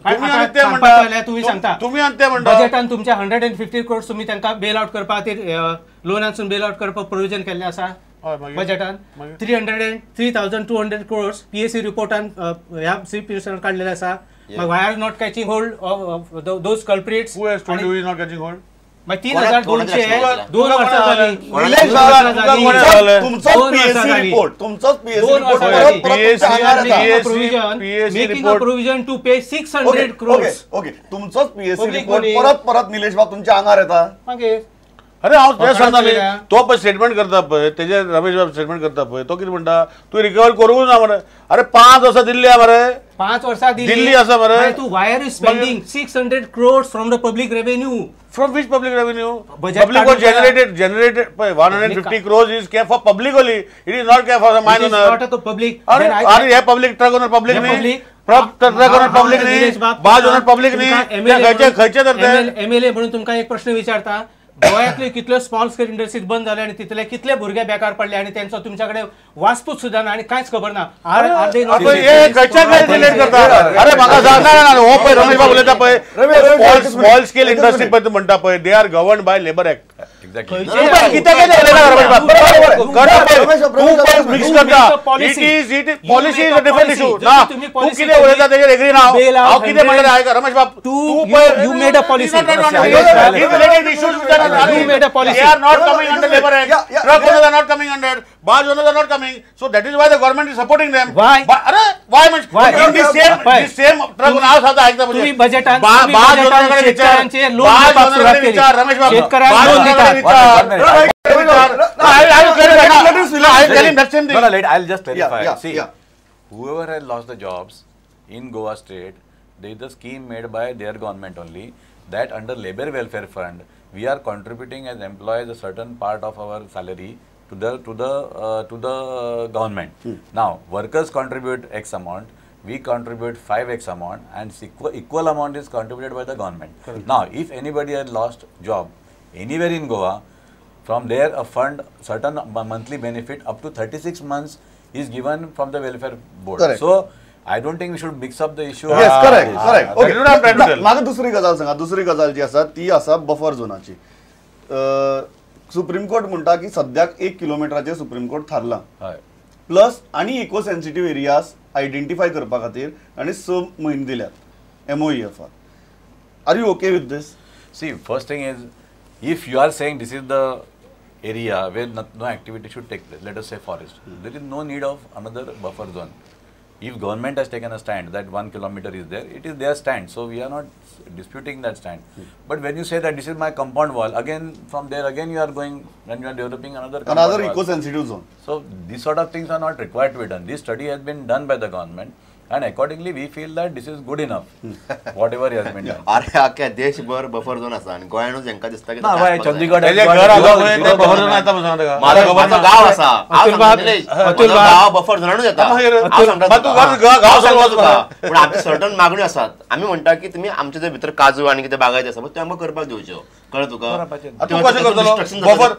तुम्ही सांगता तुम्ही बजेटान तुमच्या 150 crores तुम्ही तांकां बेल आउट करपा खातीर लोनासून बेल आउट करपाक प्रोविजन केल्लें आसा बजेटान. 303,200 crores PAC रिपोर्टान ह्या चीफ मिनिस्टरान काडलेलें आसा. Why are not catching hold of those culprits? Who has told you is not catching hold? 3,200 2 वर्सां जाली. तुमचोच पीएसी रिपोर्ट, तुमचोच PAC report making a provision to pay 600 crores. Okay, तुमचोच पीएसी रिपोर्ट परत परत निलेश बाब तुमच्या आंगार येता. मागीर अरे हांव तें सांगता तो पळय स्टेटमेंट करता पळय तेजे रमेश बाब स्टेटमेंट करता पळय तो कितें म्हणटा तूं रिकवर करूंक ना मरे. अरे 5 वर्सां दिल्ली आहा मरे, 5 वर्सां दिल्ली आसा मरे. तूं why are you spending 600 crores from the public revenue? From which public revenue? Public was generated 150 crores is kept for public only. It is not kept for the mine owner. It is not a public. अरे हे public truck owner public न्ही, truck owner public न्ही, बाज owner public न्ही. खंयचे खंयचे तर MLA म्हणून तुमकां एक प्रश्न विचारता, गोव्यांतले कितल्यो स्मॉल स्केल इंडस्ट्रीज बंद जाले आनी तितले कितले भुरगे बेकार पडले आनी तेंचो तुमच्या कडेन वासपूस सुद्दां ना आनी कांयच खबर ना. अरे म्हाका सांग ना हो पळय रमेश बाब उलयता पळय स्मॉल स्केल इंडस्ट्री पळय तूं म्हणटा पळय they are govern by labour act. Mix करता. Policy is a different issue. ना तूं कितें उलयता तेजेर एग्री ना हांव कितें म्हणटा आयक रमेश बाब. तूं you made a policy. You made a policy. They are not coming under Labor Act. Yeah, truck owners are not coming under. Barge owners are not coming. So that is why the government is supporting them. Why? Arey, why? Why? In this same truck owner हांव सांगता आयकता तुम्ही बजेटान शेतकऱ्यांचे loan दिवपाक सुरवात केली. रमेश बाब शेतकऱ्यांक loan दितात. I'll just clarify. See, whoever has lost the jobs in Goa state, there is a scheme made by their government only that under Labor Welfare Fund, we are contributing as employees a certain part of our salary to the government. Now, workers contribute X amount, we contribute 5x amount, and equal amount is contributed by the government. Correct. Now, if anybody has lost job anywhere in Goa, from there a fund, certain monthly benefit up to 36 months is given from the welfare board. Correct. So, I don't think we should mix up the issue. Yes, correct, correct. Okay. म्हाका दुसरी गजाल सांगा. दुसरी गजाल जी आसा ती आसा बफर झोनाची. सुप्रीम कोर्ट म्हणटा की सद्याक 1 किलोमिटराचेर सुप्रीम कोर्ट थारला. प्लस आनी इको सेन्सिटीव एरियाज आयडेंटिफाय करपा खातीर आनी 6 म्हयने दिल्यात MOEF. Are you okay with this? See, first thing is, if you are saying this is the area where no activity should take place, let us say forest, there is no need of another buffer zone. If government has taken a stand that 1 kilometer is there, it is their stand. So we are not disputing that stand. But when you say that this is my compound wall, again from there again you are going and you are developing another eco-sensitive zone. So these sort of things are not required to be done. This study has been done by the government, and accordingly we feel that this is good enough. Whatever has been done. अरे आख्या देशभर buffer zone आसा आनी गोंयानूच हेंका दिसता की ना बाय Chandigarh buffer zone येता म्हणून सांगता. माझो गांव आसा, गांव बफर झोनानूच येता. गांव तुका पूण आमची सर्टन मागण्यो आसात. आमी म्हणटा की तुमी आमचे जर भितर काजू आनी कितें बागायती आसा ते आमकां करपाक दिवच्यो. कळ्ळें तुका? तूं कशें करतलो बफर?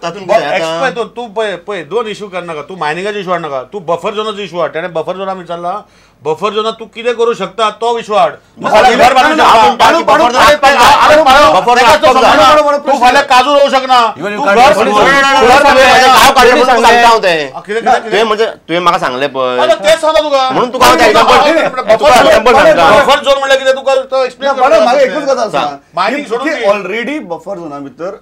तूं पळय पळय दोन इशू करनाका. तूं मायनिंगाचो इशू हाडनाका, तूं बफर झोनाचो इशू हाड. तेणें बफर झोना विचारला, बफर झोनात तूं कितें करूं शकता तो इशू हाड. तूं फाल्यां काजू रोवूं शकना. तुवें म्हणजे तुवें म्हाका सांगलें पळय तेच सांगता तुका म्हणून तुका बफर झोन म्हणल्यार कितें तुका एक्सप्लेन. म्हाका एकूच गजाल सांग, ऑलरेडी बफर झोना भितर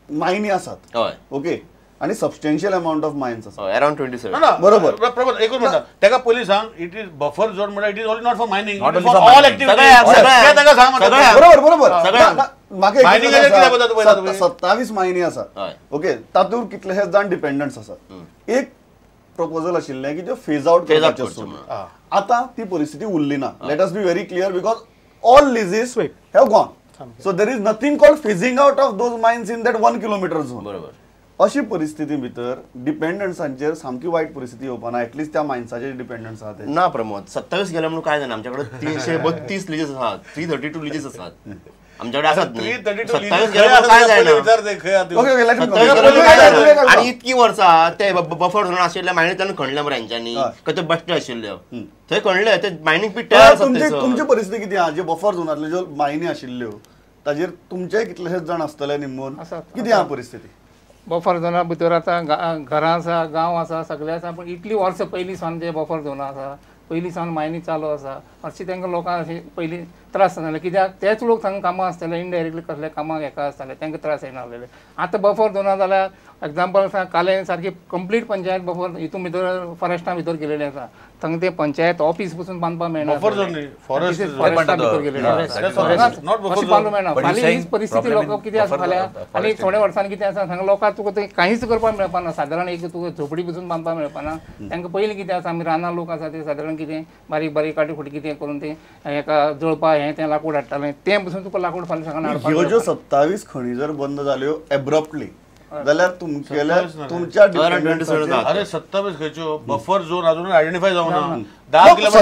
मायनी आसात. ओके, आणि सबस्टेन्शियल अमाऊंट ऑफ मायन्स आसा अराउंड 27. बरोबर. प्रबोध एकूच म्हणटा तेका पयलीं सांग, it is buffer zone म्हणल्यार it is only not for mining, for all activity. तेका सांग. बरोबर बरोबर. म्हाका 27 मायनी आसा. ओके, तातूंत कितलेशेच जाण डिपेंडंट्स आसात. एक प्रपोजल आशिल्लें की त्यो फेज आउट करपाच्यो. आतां ती परिस्थिती उरली ना. Let us be very clear, because all leases have gone. So there is nothing called phasing out of those mines in that 1 kilometer zone. बरोबर. अशी परिस्थिती भितर डिपेंडंट्सांचेर सामकी वायट परिस्थिती येवपा ना, एटलिस्ट त्या मायन्साचेर डिपेंडंट्स आहा ते. ना प्रमोद, 27 गेले म्हणून काय जाणा, आमच्याकडे 332 लिजेस आसात, 332 लिजेस आसात. आमच्याकडे आसात न्ही 27 गेले आनी इतकी वर्सां ते बफर झोन आशिल्ले मायनिंग खणले मरे हेंच्यांनी, ते बेश्टे आशिल्ल्यो थंय खणले ते मायनिंग पीट तयार आसा. तुमची परिस्थिती कितें आहा? जे बफर झोनांतल्यो ज्यो मायनी आशिल्ल्यो ताजेर तुमचे कितलेशेच जाण आसतले निमून, कितें आहा परिस्थिती? बफर झोना भितर आतां घरां आसा, गांव आसा, सगळें आसा, पूण इतली वर्सां पयलीं सावन जे बफर झोन आसा पयलीं सावन मायनी चालू आसा, अशें तांकां लोकांक अशें पयलीं त्रास जाताले कित्याक तेच लोक थंय कामां आसताले, इनडायरेक्टली कसले कामाक हेका आसताले, तांकां त्रास येनासलेले. आतां बफर झोना जाल्यार एग्जाम्पल आसा कालें सारकी कंप्लीट पंचायत बफर हितून भितर फॉरेस्टा भितर गेलेले आसा, थंय ते पंचायत ऑफिस पसून बांदपाक मेळना, फॉरेस्टा भितर गेलेले अशें बांदूंक मेळना. फाल्यां हीच परिस्थिती लोकांक कितें आसा फाल्यां आनी थोड्या वर्सांनी कितें आसा हांगा लोकांक तुका थंय कांयच करपाक मेळपाना, सादारण एक तुका झोपडी पसून बांदपाक मेळपाना. तांकां पयलीं कितें आसा आमी रानां लोक आसा ते सादारण कितें बारीक बारीक काटी फुटी कितें करून ते हेका जळपा हें तें लाकूड हाडटालें, तें पसून तुका लाकूड फाल्यां सगळ्यांक हाडपाक. ह्यो ज्यो 27 खणी जर बंद जाल्यो एब्रप्टली जाल्यार तुमच्या तुमच्या अरे 27 खंयच्यो बफर झोन अजून आयडेंटिफाय जावना. 10 किलोमीटर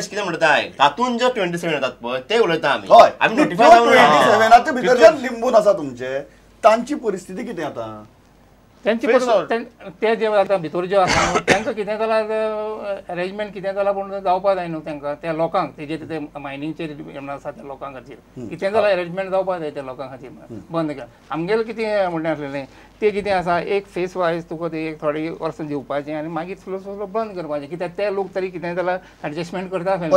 कितें म्हणटा तातूंत जे 27 येतात पळय ते उलयता आमी, आमी नोटिफाय जावना. 27 भितर लिंबून आसा तुमचे तांची परिस्थिती कितें आतां? त्यांची ते जे आतां भितर जे आसा तांकां कितें जाल्यार अरेंजमेंट कितें जाल्यार पूण जावपा जाय न्हू तांकां, त्या लोकांक तेजे ते मायनिंगचेर आसा त्या लोकां खातीर कितें जाल्यार अरेंजमेंट जावपा जाय त्या लोकां खातीर बंद केलें. आमगेलें कितें म्हणणें आसलेलें तें कितें आसा एक फेस वायज तुका ते एक थोडी वर्सां दिवपाचें आनी मागीर स्लो स्लो बंद करपाचें, कित्याक ते लोक तरी कितें जाल्यार एडजस्टमेंट करता आसले,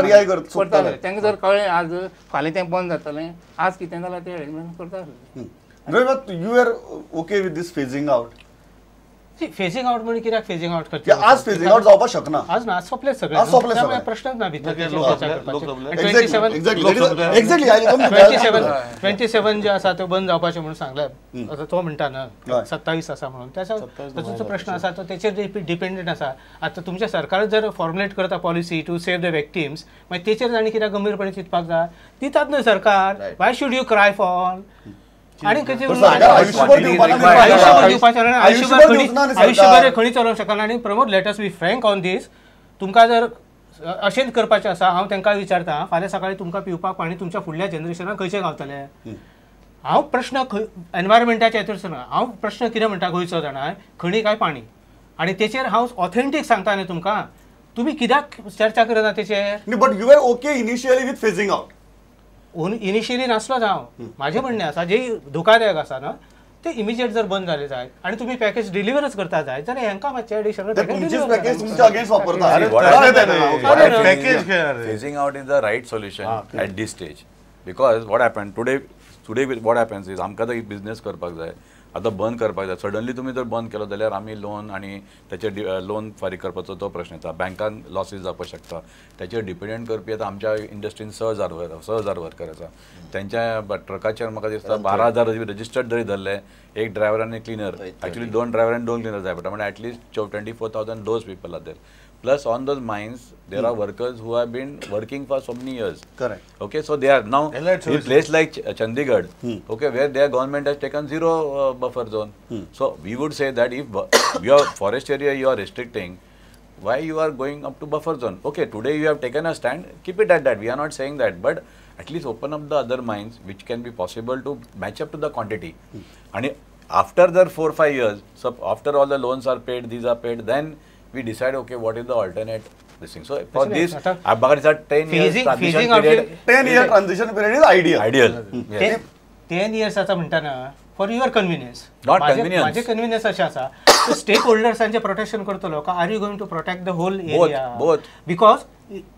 तांकां जर कळ्ळें आज फाल्यां तें बंद जातलें, आज कितें जाल्यार तें अरेंजमेंट करता आसलें. You are okay with this phasing out? Phasing out म्हणजे कित्याक फेजिंग आउट करता? आज फेजिंग आउट जावपाक शकना, आज ना, आज सोंपले सगळे, प्रश्नच ना भितर. 27 जे आसा त्यो बंद जावपाचें म्हणून सांगलें, आतां तो म्हणटा ना 27 आसा म्हणून, ताचो जो प्रश्न आसा तो तेचेर डिपेंडंट आसा. आतां तुमच्या सरकार जर फॉर्मुलेट करता policy to save the victims, मागीर तेचेर तांणी कित्याक गंभीरपणे चिंतपाक जाय, दितात न्हय सरकार. Why should you cry for? आनी आयुष्यभर खणी चलोवंक शकना. आनी Pramod, let us be frank on this, तुमकां जर अशेंच करपाचें आसा, हांव तांकां विचारता फाल्यां सकाळीं तुमकां पिवपाक पाणी तुमच्या फुडल्या जनरेशनाक खंयचें गावतलें? हांव प्रश्न एनवायरमेंटाच्या हेतूर ना, हांव प्रश्न कितें म्हणटा गोंयचो जाणा, खणी काय पाणी? आनी तेचेर हांव ऑथेंटीक सांगता न्ही तुमकां, तुमी कित्याक चर्चा करना तेचेर? But you are okay initially with phasing out? Initially नासलोच हांव. म्हाजें म्हणणें आसा जे धोकादायक आसा ना ते इमिजिएट जर बंद जाले जायत आनी तुमी पॅकेज डिलिव्हरच करता जायत जाल्यार हेंकां मातशें additional phasing out is the right solution at this stage, because what happen today today what happens is आमकां तो बिजनेस करपाक जाय, आतां बंद करपाक जाय. सडनली तुमी जर बंद केलो जाल्यार आमी लोन आनी तेचे लोन फारीक करपाचो तो प्रश्न येता, बँकान लॉसीस जावपाक शकता, तेचेर डिपेंडंट करपी आतां आमच्या इंडस्ट्रीन 6,000 वर्कर आसा, तेंच्या ट्रकाचेर म्हाका दिसता 12,000 रजिस्टर्ड जरी धरले, एक ड्रायव्हर आनी क्लिनर, एक्चुअली 2 ड्रायव्हर आनी 2 क्लिनर जाय पडटा, म्हणजे at least 24,000 those people are there. Plus on those mines there are workers who have been working for so many years. Correct. Okay, so they are now in place like Chandigarh, okay, where their government has taken zero buffer zone. So we would say that if your forest area you are restricting, why you are going up to buffer zone? Okay, today you have taken a stand, keep it at that. We are not saying that, but at least open up the other mines which can be possible to match up to the quantity. And after the 4-5 years, so after all the loans are paid, these are paid, then we decide, okay, what is the alternate this thing. So for this, Abhakar sir, 10 years transition period. 10 year transition period is ideal. Ideal. Yes. 10 years आता म्हणता ना, for your convenience. Not convenience. माझे convenience अशें आसा. So stakeholders protection करतलो का? Are you going to protect the whole area? Both. Both. Because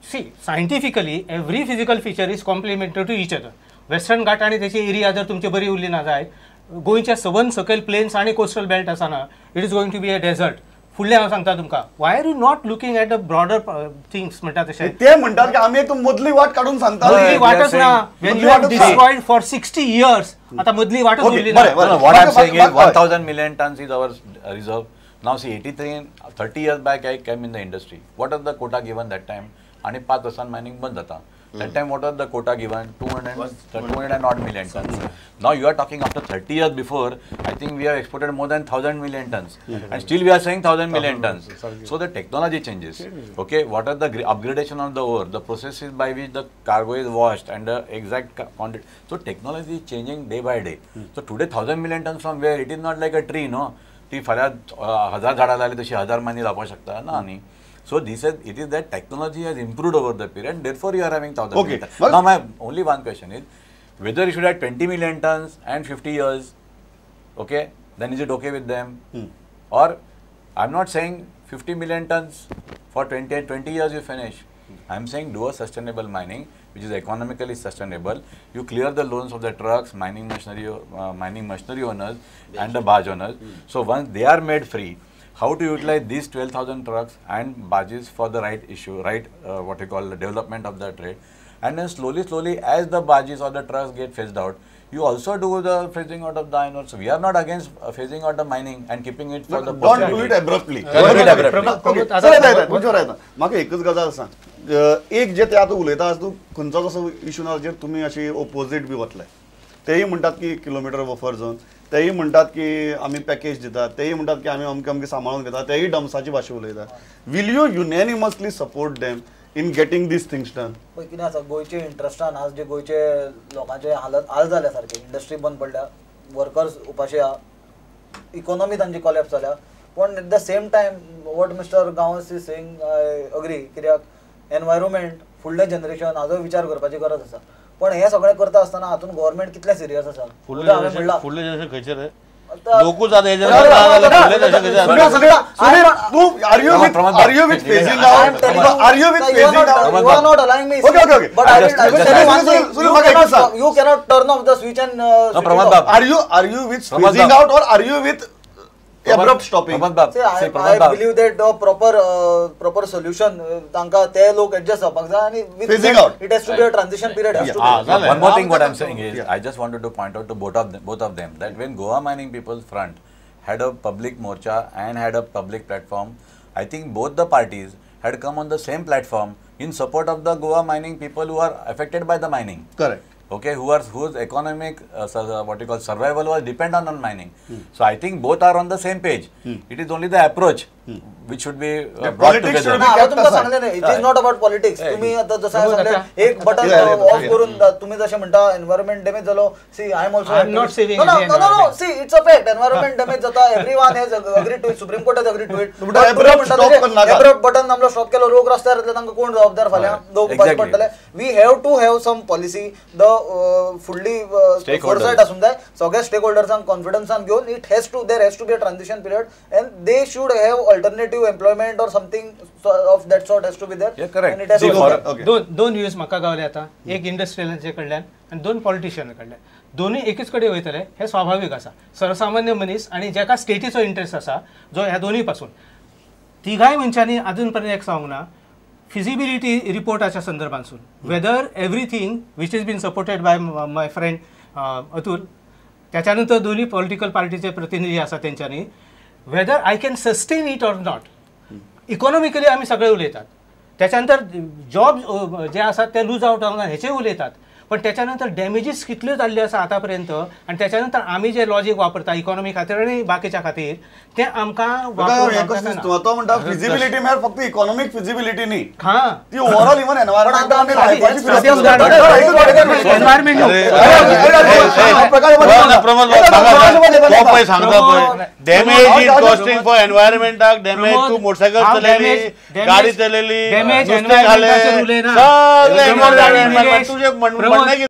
see, scientifically every physical feature is complementary to each other. Western Ghat आणि त्याची area जर तुमची बरी उरली ना जायत, गोंयच्या सवन सकयल प्लेन्स आणि कोस्टल बेल्ट आसा ना, it is going to be a desert. फुडलें हांव सांगता तुमकां, why are you not looking at the broader things म्हणटा तशें ते म्हणटात की आमी एक मदली वाट काडून सांगता, मदली वाटच ना. When you have destroyed for 60 years, आतां मदली वाटच उरली ना. What I am saying is 1000 million tons is our reserve. Now see, 83 30 years back I came in the industry. What are the quota given that time? आनी 5 वर्सां mining बंद जाता. That time what was the quota given? 200 and odd million tons. Now you are talking after 30 years before, I think we have exported more than 1,000 million tons. And still we are saying 1,000 million tons. So the technology changes. Okay, what are the upgradation of the ore, the processes by which the cargo is washed and the exact quantity. So technology is changing day by day. So today 1,000 million tons from where? It is not like a tree, no? ती फाल्यां 1000 झाडां लायली तशी 1000 मानी लावपाक शकता ना न्ही. So this is, it is that technology has improved over the period, therefore you are having 1,000 million tons. Now my only one question is, whether you should have 20 million tons and 50 years, okay, then is it okay with them? Or I am not saying 50 million tons for 20 years you finish. I am saying do a sustainable mining, which is economically sustainable. You clear the loans of the trucks, mining machinery owners and the barge owners. So once they are made free, how to utilize these 12,000 trucks and barges for the right issue, right, what you call the development of the trade. And then slowly, slowly, as the barges or the trucks get phased out, you also do the phasing out of the iron ore. So we are not against phasing out the mining and keeping it for the posterity. Don't do it abruptly. Don't do it abruptly. म्हाका एकच गजाल सांग, एक जे ते आतां उलयता तूं खंयचोच असो इशू ना जेर तुमी अशी ओपोजीट बी वतले. तेय म्हणटात की किलोमिटर बफर झोन, तेय म्हणटात की आमी पॅकेज दितात, तेय म्हणटात की आमी अमके अमके सांबाळून घेतात, तेय डम्साची भाशा उलयतात. Will you unanimously support them in getting these things done? पळय कितें आसा, गोंयचे इंट्रस्टान आज जे गोंयचे लोकांचे हालत हाल जाल्या सारके, इंडस्ट्री बंद पडल्या, वर्कर्स उपाशी आहा, इकॉनॉमी तांची कॉलॅप्स जाल्या. पूण at the same time what mister Gawas is saying I agree, कित्याक एनवायरोमेंट फुडलें जनरेशन हाजो विचार करपाची गरज आसा. पण हे सगळें करता आसतना हातून गव्हर्मेंट कितलें सिरियस आसा? फुडलें जनरेशन खंयचें रे? लोकूच आतां abrupt stopping. See, I believe that the proper solution tanka te lok adjust जावपाक जाय आनी phasing out, it has to be a transition period. Has to be. One more thing what I'm saying is, I just wanted to point out to both of them that when Goa Mining People's Front had a public morcha and had a public platform, I think both the parties had come on the same platform in support of the Goa mining people who are affected by the mining. Correct. Okay, whose economic what you call survival was dependent on mining. So I think both are on the same page. It is only the approach which should be brought together. It is not about politics. तुम्ही आता जसं सांगले एक button of करून तुम्ही जसे म्हणता environment damage झालो. See, I am also I am not saving. No no no, see it's a fact, environment damage जाता, everyone has agreed to it, supreme court has agreed to it. Abrupt button आमलो stop केलो, लोक रस्त्यार येतले, तांकां कोण जबाबदार फाल्यां लोक उपाशी पडटले. We have to have some policy, the फुडली फोरसायट आसूंक जाय, सगळ्या स्टेक होल्डर्सांक कॉन्फिडन्सान घेवन it has to, there has to be a transition period and they should have alternative employment or something of that sort has to be there. Yeah, correct. And it has to be okay. दोन views म्हाका गावले आतां, एक इंडस्ट्रियलांचे कडल्यान आनी दोन पॉलिटिशियना कडल्यान. दोनूय एकीच कडेन वयतले हें स्वाभावीक आसा. सर्वसामान्य मनीस आनी जाका स्टेटीचो इंट्रस्ट आसा जो ह्या दोनूय पासून, तिगाय मनशांनी आजून पर्यंत एक सांगूंक ना feasibility रिपोर्टाच्या संदर्भांसून, whether everything which is been supported by my friend Atul, त्याच्या नंतर दोन्ही पॉलिटिकल पार्टीचे प्रतिनिधी आसा तेंच्यांनी, whether I can sustain it or not. Economically आमी सगळे उलयतात, त्याच्या नंतर जॉब जे आसात ते लूज आवट जावंक ना हेचेय उलयतात, पण त्याच्या नंतर डॅमेजीस कितल्यो जाल्ल्यो आसा आतां पर्यंत आनी त्याच्या नंतर आमी जे लॉजीक वापरता इकॉनॉमी खातीर आनी बाकीच्या खातीर ते आमकां तो म्हणटा फिजिबिलिटी म्हळ्यार फक्त इकॉनॉमीक फिजिबिलिटी न्ही, हां, ती ओवरऑल इवन एनवायरमेंट. सांगता पळय damage is costing for एनवायरमेंटाक, damage तूं मोटरसायकल चलयली, गाडी चलयली, नुस्तें खालें, सगळें तुजें म्हणणें.